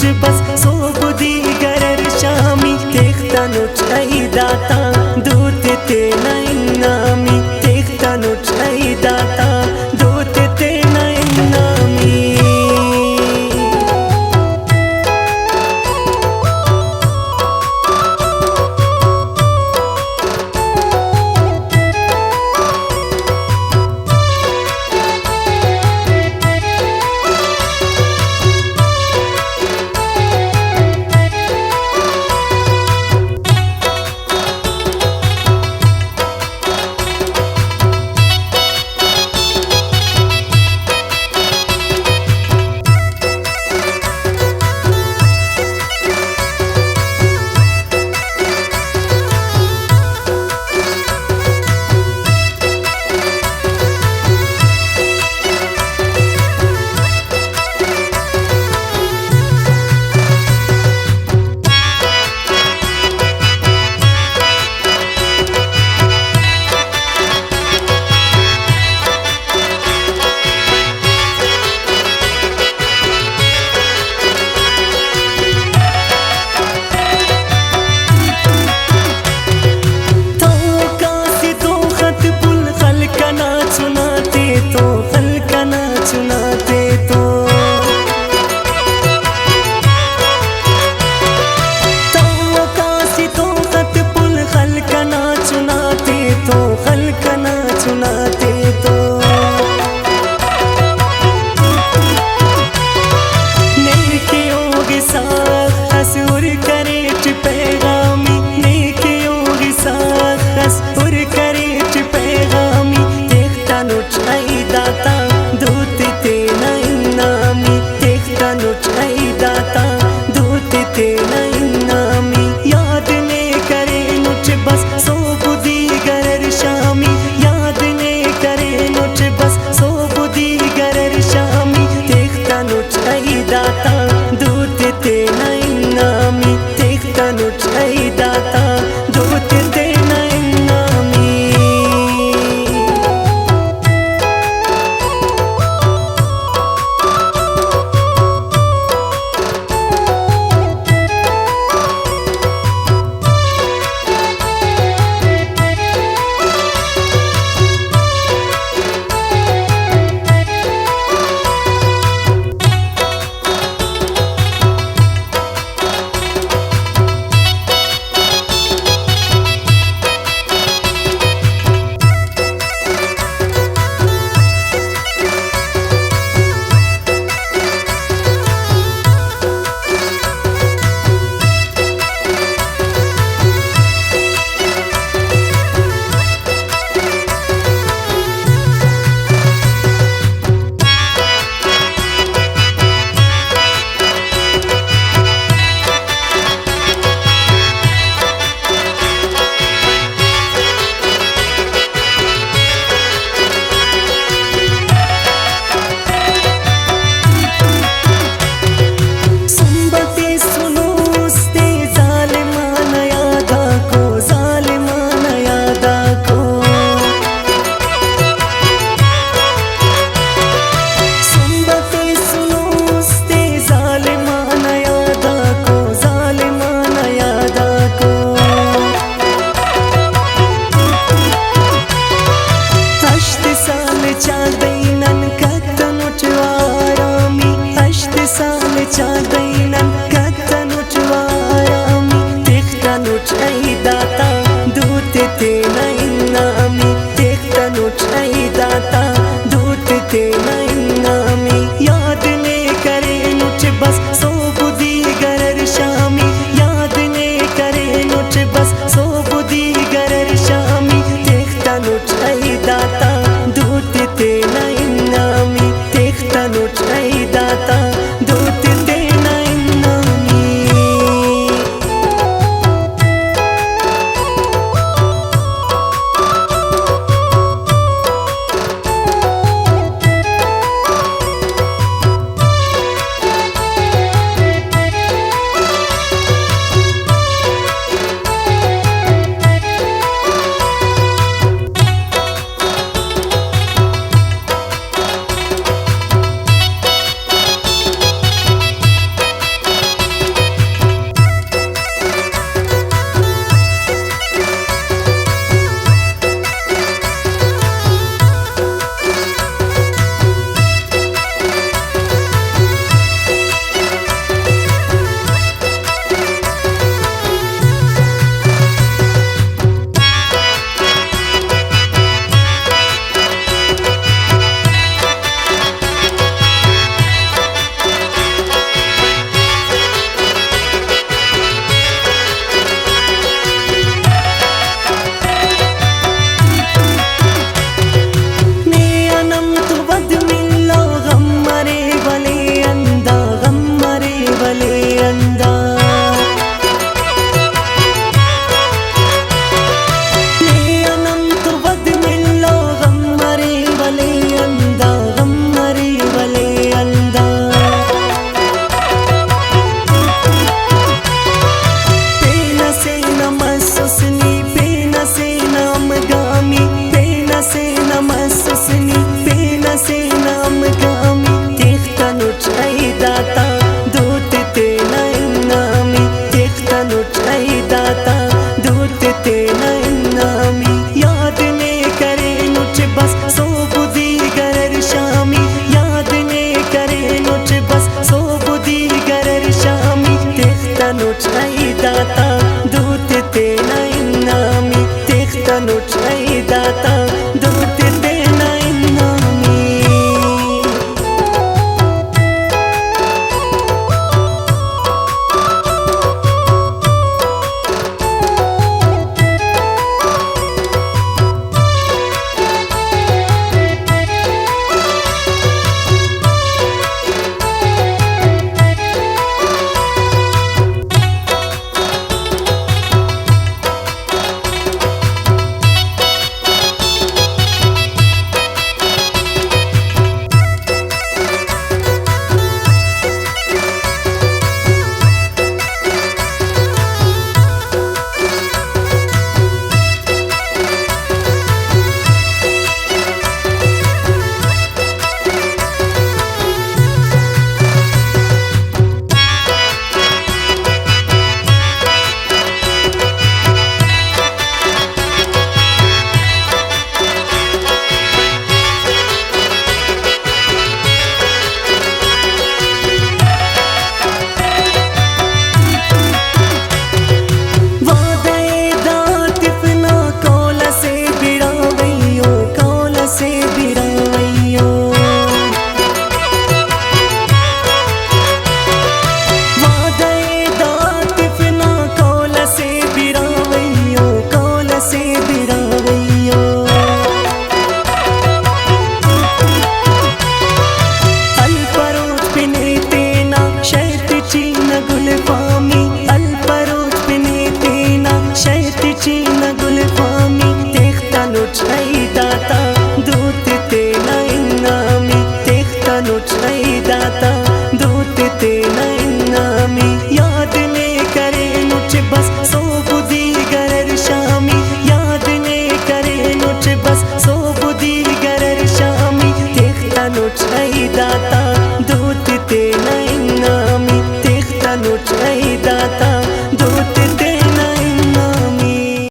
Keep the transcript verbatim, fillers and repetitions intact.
بس سہب و دیگر ہر شامی، تختنٹ عید آتا دوتے تینا انعامی، تختنٹ عید آتا دوتے تینا انعامی۔ تو کاسے تو خط پل خلک انا چنا تے تو، خلک انا چنا تے تو۔ تو کاسے تو خط پل خلک انا چنا تے تو، خلک انا چنا تے تو۔ نے کہ او غصہ اس ہر کریٹ پیغامی، نے کہ او غصہ اس ہر کریٹ پیغامی، تختنٹ عید آتا دوتے تینا انعامی، تختنٹ عید آتا دوتے تینا انعامی۔ یاد نے کرینٹ بس سہب دیگر ہر شامی، یاد نے کرینٹ بس سہب دیگر ہر شامی، تختنٹ عید آتا دوتے تینا انعامی، تختنٹ عید آتا دوتے تینا انعامی۔ تنٹ ای داتا دوتے تینا انعامی، تختنٹ ای داتا دوتے تینا انعامی۔ وعدہ ءِ دا تفنا قول اسے براہوئی او، قول اسے براہوئی او۔ وعدہ ءِ دا تفنا قول اسے براہوئی او، قول اسے براہوئی او۔ الپروٹ پنے تینا شہر ٹی چین گل فامی، الپروٹ پنے تینا شہر ٹی چین گل فامی۔ تختنٹ ای داتا دوتے تینا انعامی، تختنٹ ای داتا دوتے تینا انعامی۔ یاد نے کرینٹ بس سہب دیگر ہر شامی، یاد نے کرینٹ بس سہب دیگر ہر شامی۔ تختنٹ ای داتا دوتے تینا انعامی، تختنٹ ای داتا